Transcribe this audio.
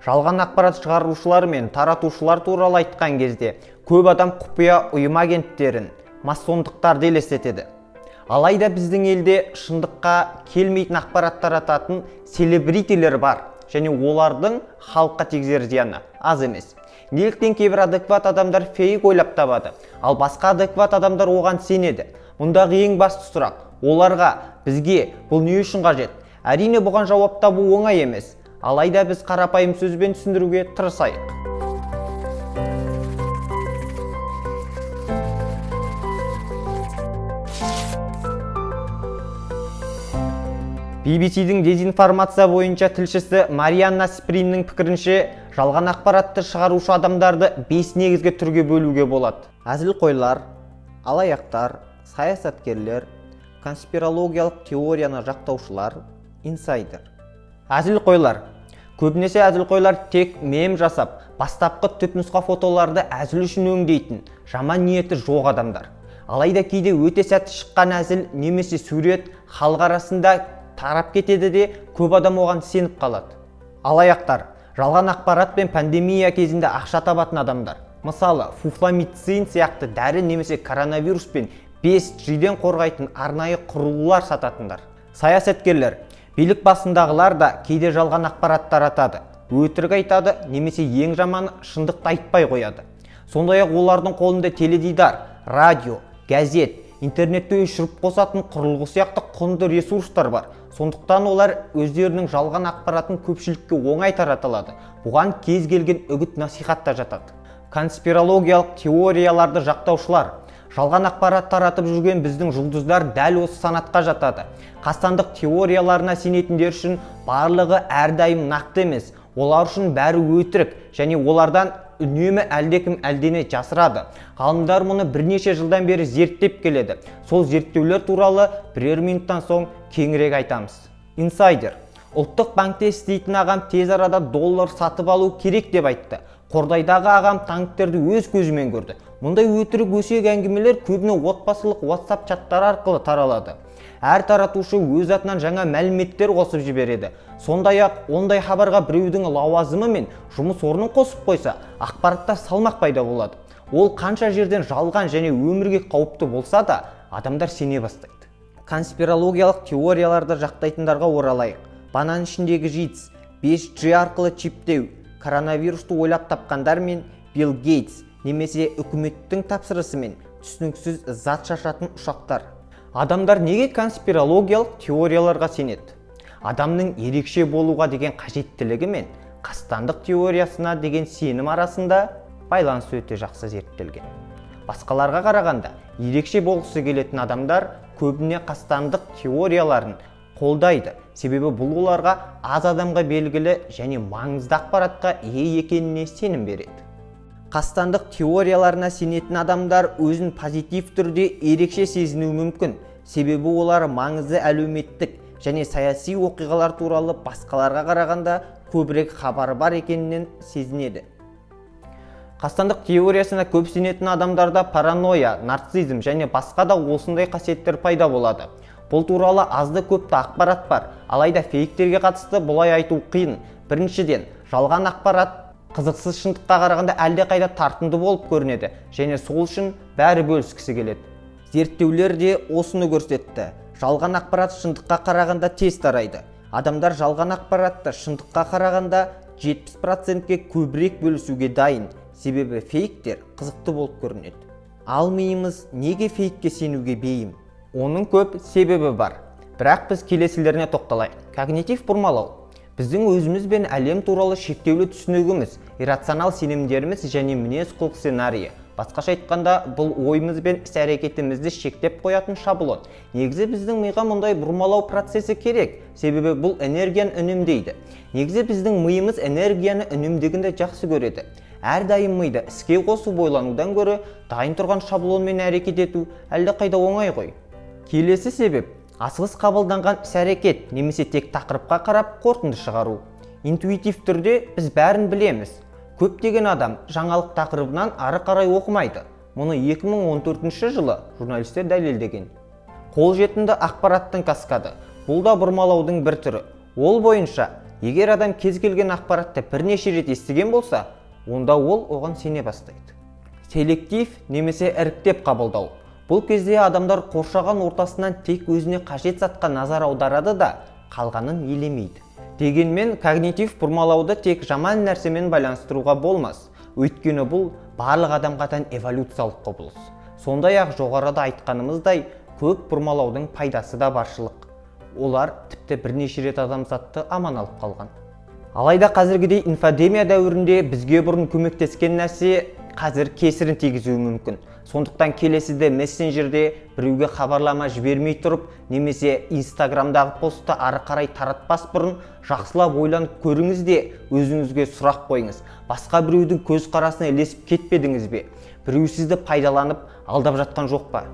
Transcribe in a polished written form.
Жалған ақпарат шығарушылар мен таратушылар туралы айтқан кезде көп адам құпия ұйым агенттерін, масондықтарды елестетеді. Алайда біздің елде шындыққа келмейтін ақпарат тарататын селебритилер бар және олардың халыққа тигізер зияны аз емес. Неліктен кейбір адекват адамдар фейк ойлап табады, ал басқа адекват адамдар оған сенеді? Мұндағы ең басты сұрақ, оларға, бізге бұл не үшін қажет? Әрине, бұған жауап табу оңай емес. Алайда біз қарапайым сөзбен түсіндіруге тырысайық. BBC-дің дезинформация бойынша тілшісі Марианна Сприннің пікірінше, жалған ақпаратты шығарушы адамдарды 5 негізгі түрге бөлуге болады. Әзілқойлар, алаяқтар, саясаткерлер, конспирологиялық теорияны жақтаушылар, инсайдер. Әзілқойлар. Көбінесе әзілқойлар тек мем жасап, бастапқы түпнұсқа фотоларды әзіл үшін өңдейтін, жаман ниеті жоқ адамдар. Алайда кейде өте сәтті шыққан әзіл немесе сурет халық арасында тарап кетеді де, көп адам оған сеніп қалады. Алаяқтар. Жалған ақпарат пен пандемия кезінде ақша табатын адамдар. Мысалы, фуфламицин сияқты дәрі немесе коронавирус пен 5G-ден қорғайтын арнайы құрылғылар сататындар. Саясаткерлер. Билік басындағылар да кейде жалған ақпарат таратады, өтірік айтады немесе ең жаманы шындықты айтпай қояды. Сондай-ақ олардың қолында теледидар, радио, газет, интернетті өшіріп қосатын құрылғы сияқты құнды ресурстар бар. Сондықтан олар өздерінің жалған ақпаратын көпшілікке оңай тарата алады. Бұған кез келген үгіт насихат та жатады. Конспирологиялық теорияларды жақтаушылар. Жалған ақпарат таратып жүрген біздің жұлдыздар дәл осы санатқа жатады. Қастандық теорияларына сенетіндер үшін барлығы әрдайым нақты емес. Олар үшін бәрі өтірік және олардан үнемі әлдекім әлдене жасырады. Ғалымдар мұны бірнеше жылдан бері зерттеп келеді. Сол зерттеулер туралы бірер минуттан соң кеңірек айтамыз. Инсайдер. Ұлттық банкте істейтін ағам тез арада доллар сатып алу керек деп айтты. Қордайдағы ағам танктерді өз көзімен көрді. Мұндай өтірік өсек әңгімелер көбіне отбасылық WhatsApp чаттары арқылы таралады. Әр таратушы өз атынан жаңа мәліметтер қосып жібереді. Сондай-ақ ондай хабарға біреудің лауазымы мен жұмыс орнын қосып қойса, ақпаратта салмақ пайда болады. Ол қанша жерден жалған және өмірге қауіпті болса да, адамдар сене бастайды. Конспирологиялық теорияларды жақтайтындарға оралайық. Банан ішіндегі житс, 5G арқылы чиптеу, коронавирусты ойлап тапқандар мен Билл Гейтс немесе үкіметтің тапсырысымен түсініксіз зат шашатын ұшақтар. Адамдар неге конспирологиялық теорияларға сенеді? Адамның ерекше болуға деген қажеттілігі мен қастандық теориясына деген сенім арасында байланыс өте жақсы зерттелген. Басқаларға қарағанда ерекше болғысы келетін адамдар көбіне қастандық теорияларын қолдайды. Себебі бұл оларға аз адамға белгілі және маңызды ақпаратқа ие екеніне сенім береді. Қастандық теорияларына сенетін адамдар өзін позитив түрде ерекше сезінуі мүмкін. Себебі олар маңызды әлеуметтік және саяси оқиғалар туралы басқаларға қарағанда көбірек хабары бар екенінен сезінеді. Қастандық теориясына көп сенетін адамдарда паранойя, нарцизм және басқа да осындай қасиеттер пайда болады. Бұл туралы азды көпті ақпарат бар. Алайда фейктерге қатысты бұлай айту қиын. Біріншіден, жалған ақпарат қызықсыз шындыққа қарағанда әлдеқайда тартымды болып көрінеді және сол үшін бәрі бөліскісі келеді. Зерттеулер де осыны көрсетті. Жалған ақпарат шындыққа қарағанда тез тарайды. Адамдар жалған ақпаратты шындыққа қарағанда 70%-ке көбірек бөлісуге дайын. Себебі фейктер қызықты болып көрінеді. Ал миымыз неге фейкке сенуге бейім? Оның көп себебі бар. Бірақ біз келесілеріне тоқталайық. Когнитив бұрмалау. Біздің өзіміз бен әлем туралы шектеулі түсінігіміз, иррационал сенімдеріміз және мінез-құлық сценарийі. Басқаша айтқанда, бұл ойымыз бен іс-әрекетімізді шектеп қоятын шаблон. Негізі біздің миға мұндай бұрмалау процесі керек, себебі бұл энергияны үнемдейді. Негізі біздің миымыз энергияны үнемдегенді жақсы көреді. Әрдайым миды іске қосып ойланудан гөрі дайын тұрған шаблонмен әрекет ету әлдеқайда оңай ғой. Келесі себеп асығыс қабылданған іс-әрекет немесе тек тақырыпқа қарап қорытынды шығару. Интуитив түрде біз бәрін білеміз. Көптеген адам жаңалық тақырыбынан ары қарай оқымайды. Мұны 2014 жылы журналистер дәлелдеген. Қолжетімді ақпараттың каскады. Бұл да бұрмалаудың бір түрі. Ол бойынша Егер адам кез келген ақпаратты бірнеше рет естіген болса, онда ол оған сене бастайды. Селектив немесе іріктеп қабылдау. Бұл кезде адамдар қоршаған ортасынан тек өзіне қажет затқа назар аударады да, қалғанын елемейді. Дегенмен когнитив бұрмалауды тек жаман нәрсемен байланыстыруға болмас. Өйткені бұл барлық адамға тән эволюциялық құбылыс. Сондай-ақ жоғарыда айтқанымыздай, көп бұрмалаудың пайдасы да баршылық. Олар тіпті бірнеше рет адамзатты аман алып қалған. Алайда қазіргідей инфодемия дәуірінде бізге бұрын көмектескен нәрсе қазір кесірін тигізуі мүмкін. Сондықтан келесіде мессенджерде біреуге хабарлама жібермей тұрып, немесе Инстаграмдағы постты ары қарай таратпас бұрын жақсылап ойланып көріңіз де, өзіңізге сұрақ қойыңыз. Басқа біреудің көзқарасына ілесіп кетпедіңіз бе? Біреу сізді пайдаланып, алдап жатқан жоқ па?